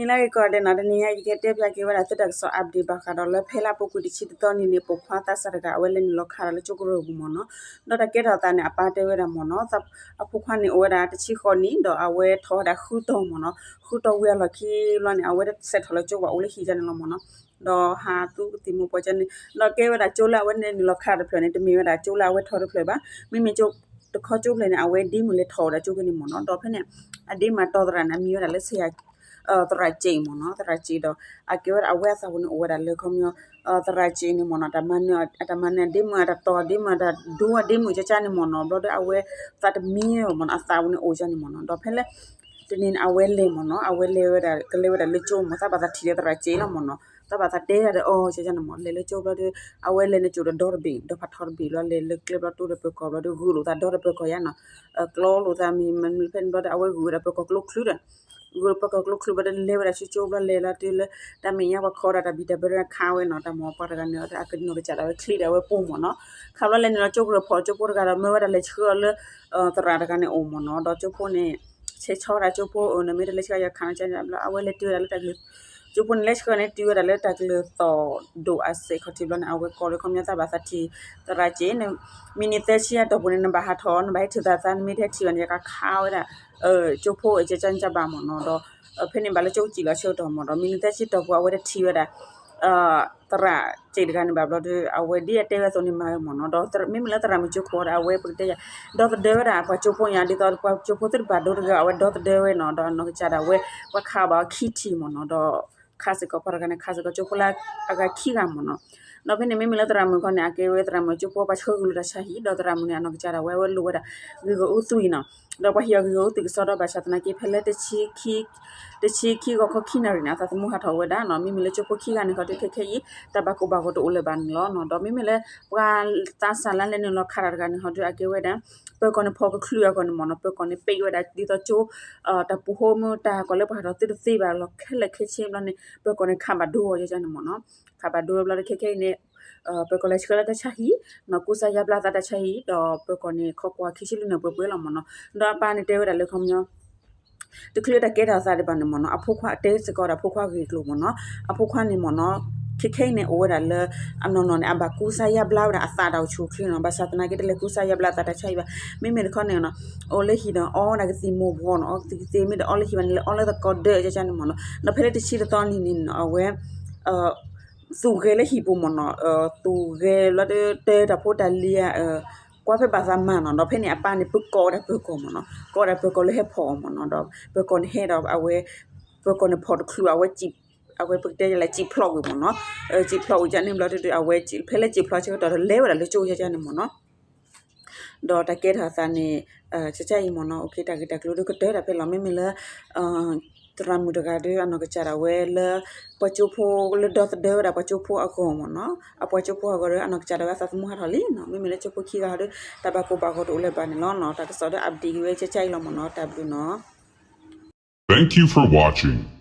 လၢအဂ့ၢ်ကီးဒဲးနီၤ, တနံၤညါအံၤ ယကတဲဖျါက့ၤဝဲဒၣ်သုတၢ်ကစီၣ် update ဘၣ်ဃးဒီးလၢဖဲလၢအပူၤကွံာ်တဆံတသီနံၤန့ၣ် ပိာ်ခွါသးစၢ်တဂၤ အဝဲလဲၤနုာ်လီၤခးဒီးလၢကၠိကရၢၢ်ပူၤမ့ၢ်နီၤ. ဒီးတၢ်ကဲထီၣ်အသးန့ၣ် အပၢ်တဲဝဲဒၣ်မ့ၢ်နီၤ, အဖိခွါန့ၣ်အိၣ်ဝဲဒၣ်တဆံဃိးနံၣ် ဒီးအဝဲထီၣ်ဝဲဒၣ်ဃုတီၤမ့ၢ်နီၤ. ဃုတီၤဝံၤအလီၢ်ခံဘျီန့ၣ် အဝဲစဲးထီၣ်လၢကၠိပှၤအိၣ်လၢဟံၣ်န့ၣ်လီၤမ့ၢ်နီၤ. ဒီးဟးသူကသံၣ်မူၤပှီၤကန့ၣ် ဒီးကဲဝဲဒၣ်ကၠိလၢအဝဲလဲၤနုာ်လီၤခးတဖျၢၣ်န့ၣ် တမ့ၢ်ဝဲဒၣ်ကၠိလၢအဝဲထီၣ်တဖျၢၣ်ဘၣ်. မ့မ့ၢ်ကၠိတခီကၠိဖျၢၣ်န့ၣ် အဝဲဒ့မုၣ်လဲၤထီၣ်ဝဲဒၣ်ကၠိဖဲန့ၣ်မ့ၢ်နီၤ. ဒီးဖဲန့ၣ် အဒ့မုၣ်အတီသရၣ်န့ၣ် အမံၤဝဲဒၣ်လၢ ဆရာ သရၣ်စ့းမ့ၢ်နီၤ, သရၣ်စ့းဒီး အကဲဝဲဒၣ်အဝဲအသးပူၤန့ၣ် အိၣ်ဝဲဒၣ်လၢခီပညီ သရၣ်စ့းန့ၣ်မ့ၢ်နီၤ, တၢ်မၤနၢၤ တၢ်မၤနၢၤအဒ့မုၣ် အတၢ်တီအဒ့မုၣ် အတၢ်ဒိအဒ့မုၣ်ကကန့ၣ်မ့ၢ်နီၤ. ဘျီဒီးအဝဲသးတမံဝဲမ့ၢ်နီၤ, အသးပူၤန့ၣ်အိၣ်ကန့ၣ်မ့ၢ်နီၤ. ဒီးဖဲလၢ တနံၤန့ၣ် အဝဲလဲၤမ့ၢ်နီၤ, အဝဲလဲၤဝဲဒၣ် ကလဲၤဝဲဒၣ်လၢကၠိမ့ၢ် သးဘၣ်သးထံၣ်ဒီးသရၣ်စ့းလီၤမ့ၢ်နီၤ, သးဘၣ်သးတဲတၢ်ဒီးအီၤကန့ၣ်မ့ၢ် လဲၤလၢကၠိဘျီဒီး အဝဲလဲၤနုာ်ကၠိဒီးဒီတဘ့ၣ် ဒီးဖးထီတဘ့ၣ်ဘျီ လဲၤလၢကျဲဘျီ တိဒီးပၢၤကီၢ်ဘျီဒီး ဂုာ်လိာ်သးဒီဒီးပၢၤကီၢ်ယါနီၤ, ကျီလိာ�သးမံၤမံၤဖဲန့ၣ်ဘျီဒီး အဝဲဂုာ်ဝဲဒၣ်ပၢၤကီၢ်ကျိချူဒီး ဂုာ်ပၢၤကီၢ်ကျိချူဘျီဒီး လဲၤဝဲဒၣ်ဆူကၠိဘျီ လဲၤလီၤတုၤလၢ တၢ်မဲာ်ညါပှၤခိးဒီးတၢ်ဘံၣ်တၢ်ဘၢခးဝဲနီၤ, တၢ်မိၢ်ပှၢ်တဂၤန့ၣ် အနီၢ်ကစၢ်ဒၣ်ဝဲချံဒၣ်ဝဲပိာ်မ့ၢ်နီၤ, ခးဘျီလဲၤနုာ်လီၤကၠိကရၢၢ်ဖီၣ်ကၠိဖိတဂၤဒီး မၢဝဲဒၣ်လဲၤဆှၢအီၤလၢ သရၣ်တဂၤန့ၣ်အိၣ်မ့ၢ်နီၤ, ဒီးကၠိဖိန့ၣ် ဆဲးဆီဝဲဒၣ်ကၠိဖိ အၢ နမ့ၢ်တလဲၤဆှၢယၤခးနကန့ၣ်ဘျီ အဝဲလဲၤတုၤဝဲဒၣ်လၢတၢ်ကလုၢ် ကၠိဖိန့ၣ် လဲၤဆှၢန့ၣ် တုၤဝဲဒၣ်လၢတၢ်ကလုၢ်သီၣ်ဒိၣ်အစဲးခီၣ်ထံးဘျီန့ၣ် အဝဲကိးလၢခီပညီသးဘၣ်သးထံၣ် သရၣ်စ့းန့ၣ် မံးနံးသၢဆံအတီၢ်ပူၤန့ၣ် နဘၣ်ဟးထီၣ် နဘၣ်ဟဲထံၣ်သးသး နမ့ၢ်တဟဲထံၣ်ဘၣ်န့ၣ် ယကခးဝဲဒၣ် ကၠိဖိအကကန့ၣ်ဘၣ်မ့ၢ်နီၤ, ဒီး ဖဲန့ၣ်ဘၣ်လၢကၠိကစံၣ်လီၤဆၢကတီၢ်မ့ၢ်ဒီး မံးနံးသၢဆံတီၢ်ပူၤ အဝဲတထံၣ်ဝဲဒၣ် သရၣ်စ့းတဂၤန့ၣ်ဘၣ်ဘျီဒီး အဝဲဒ်အတဲဝဲအသိးန့ၣ်မၤဝဲမ့ၢ်နီၤ, ဒီးမ့မ့ၢ်လၢသရၣ်မုၣ်ကၠိခိၣ်ဒီး အဝဲပကတဲယၤ ဒီသဒၢဝဲဒၣ်ပှၤကၠိဖိညါ ဒ်သိးပှၤကၠိဖိသုတဘၣ်ဒိတဂၤ အဝဲဒီသဒၢဝဲနီၤ, ဒီးအနီၢ်ကစၢ်ဒၣ်ဝဲ ပှၤခးဘၣ်အီၤခံထံၣ်မ့ၢ်နီၤ, ဒီး ခးစ့ၢ်ကီးပှၤတဂၤန့ၣ် ခးစ့ၢ်ကီးကၠိဖိလၢအဂၤခံဂၤမ့ၢ်နီၤ, ဒီးဖဲန့ၣ်မ့မ့ၢ်လၢသရၣ်မုၣ်ခီန့ၣ် အကဲဝဲသရၣ်မုၣ်ကၠိဖိ ပှၤဆှၢဂုာ်လိာ်တၢ်ဆါဟံၣ် ဒီးသရၣ်မုၣ်န့ၣ် အနီၢ်ကစၢ်ဒၣ်ဝဲ အဝဲလိၣ်ဝဲဒၣ် ဂ့ၢ်ဂီၢ်အူသူအံၤနီၤ, ဒီးပှၤဟ့ၣ်အီၤဂ့ၢ်ဂီၢ်အူသူကစီဒီး ဘၣ်ဆၣ်သနာ်က့ ဖဲလၢ တဆံခံဂီၤခီခံနၣ်ရံၣ်န့ၣ် အသးသမူဟးထီၣ်ဝဲဒၣ်နီၤ, မ့မ့ၢ်လၢကၠိဖိခံဂၤန့ၣ်ဃီဒီး ခဲခဲအံၤ တၢ်ဘၣ်ကိၢ်ဘၣ်ဂီၤတအိၣ်လၢၤဘၣ်န့ၣ်လီၤ, ဒီးမ့မ့ၢ်လၢ ပှၤသးစၢ်လၢလဲၤနုာ်လီၤခးတၢ်တဂၤန့ၣ်ဃီဒီး အကဲဝဲဒၣ် ပၢၤကီၢ်န့ၣ်ဖီၣ်ကချုးအဂီၢ်န့ၣ်မ့ၢ်နီၤ, ပၢၤကီၢ်န့ၣ် ပ့းဝဲဒၣ်ဒ်သိးကၠိ တၢ်ပူၤဃီမ့ၢ်တၢ်ကီၢ်လၢပှၤဟးထီၣ်သုတသ့ဘၣ်လီၤ ခဲလၢာ်ခဲဆ့ဘျီန့ၣ် ပၢၤကီၢ်န့ၣ် ခးဘၣ်ဒိအီၤယန့ၣ်မ့ၢ်နီၤ, ခးဘၣ်ဒိဝဲဘျီဒီး ခဲခဲအံၤန့ၣ် ပၢၤကီၢ်လဲၤဆှၢလၢတၢ်ဆါဟံၣ်နီၤ, ကူစါယါဘျါသးတၢ်ဆါဟံၣ် ဒီးပၢၤကီၢ်န့ၣ် ခိးကွၢ်ခံဆံလွံၢ်နၣ်ရံၣ်ပှဲၤပှဲၤလီၤမ့ၢ်နီၤ, ဒီးအပၢ်န့ၣ်တဲဝဲဒၣ်လၢခီပညီ တချုးတၢ်ကဲထီၣ်သးဒံးဘၣ်န့ၣ်မ့ၢ်နီၤ, အဖိခွါတဲစ့ၢ်ကီးဝဲဒၣ်ဖိခွါဂ့ၢ်ကျိၤမ့ၢ်နီၤ, အဖိခွါန့ၣ်မ့ၢ်နီၤ ခဲခဲအံၤန့ၣ် အိၣ်ဝဲဒၣ်လၢ အနီၢ်နီၢ်န့ၣ် အဘၣ်ကူစါယါဘျါဝဲဒၣ်အသးတၢ်အိၣ်ဆူၣ်အိၣ်ချ့နီၤ, ဘၣ်ဆၣ်သနာ်က့ တလဲၤကူစါယါဘျါအသးတၢ်ဆါဟံၣ်ဘၣ်, မ့မ့ၢ်တခီန့ၣ်နီၤ အိၣ်လၢဟံၣ်ဒီးအီဝဲဒၣ်ကသံၣ်မူၤဘှီးနီၤ, အီကသံၣ်ကသ့ မ့ၢ်တအီလၢဟံၣ်ဘၣ်န့ၣ် လဲၤအီလၢသကိးဒၢကန့ၣ်မ့ၢ်နီၤ, ဒီးဖဲလၢတဆံတသီနံၤန့ၣ်နီၤ အဝဲ သူၣ်ဂဲၤလၢဟံၣ်ပူၤမ့ၢ်နီၤ, သူၣ်ဂဲၤလီၤတၢ်ဖိတၢ်လံၤ ကွၢ်ဖဲဘၣ်သးမၤနီၤ, ဒီးဖဲန့ၣ်အပၢ်န့ၣ် ပကိးဝဲဒၣ်ပၢၤကီၢ်မ့ၢ်နီၤ, ကိးဝဲဒၣ်ပၢၤကီၢ်လၢဟဲဖီၣ်အီၤမ့ၢ်နီၤ, ဒီးပၢၤကီၢ်န့ၣ်ဟဲဒီးအဝဲ ပၢၤကီၢ်န့ၣ်ဖီၣ်တချုး အဝဲ အဝဲပကတဲလဲၣ် စံၣ်ဖျိးဝံၤမ့ၢ်နီၤ, စံၣ်ဖျိးဝံၤကန့ၣ်ဘျီဒီး အဝဲဖဲလၢစံၣ်ဖျိးဆၢကတီၢ်ဒီး လဲၤဝဲဒၣ်လၢကၠိကန့ၣ်မ့ၢ်နီၤ, ဒီးတၢ်ကဲထီၣ်အသးန့ၣ် ကကအံၤမ့ၢ်နီၤ, တၢ်ဂ့ၢ်တၢ်ကျိၤဒီးကတၢၢ်တၢ်ဖဲလီၤ, မ့မ့ၢ်လၢ သရၣ်မုၣ်တဂၤဒီး အနီၢ်ကစၢ်ဒၣ်ဝဲလၢ ပှၤကၠိဖိလၢဒီသဒၢဝဲဒၣ်ပှၤကၠိဖိအဂီၢ်မ့ၢ်နီၤ, အပှၤကၠိဖိအဂီၢ်ဒီး အနီၢ်ကစၢ်ဒၣ်ဝဲအသးသမူဟးထီၣ်လံနီၤ, မ့မ့ၢ်လၢကၠိဖိခံဂၤဒီး တၢ်ဘၣ်ကိၢ်ဘၣ်ဂီၤတအိၣ်လၢၤဘၣ်န့ၣ်လီၤနီၤ, တၢ်ကစီၣ်ဒီး update က့ၤဝဲကကအံၤလီၤမ့ၢ်နီၤ, တၢ်ဘျုးနီၤ. Thank you for watching.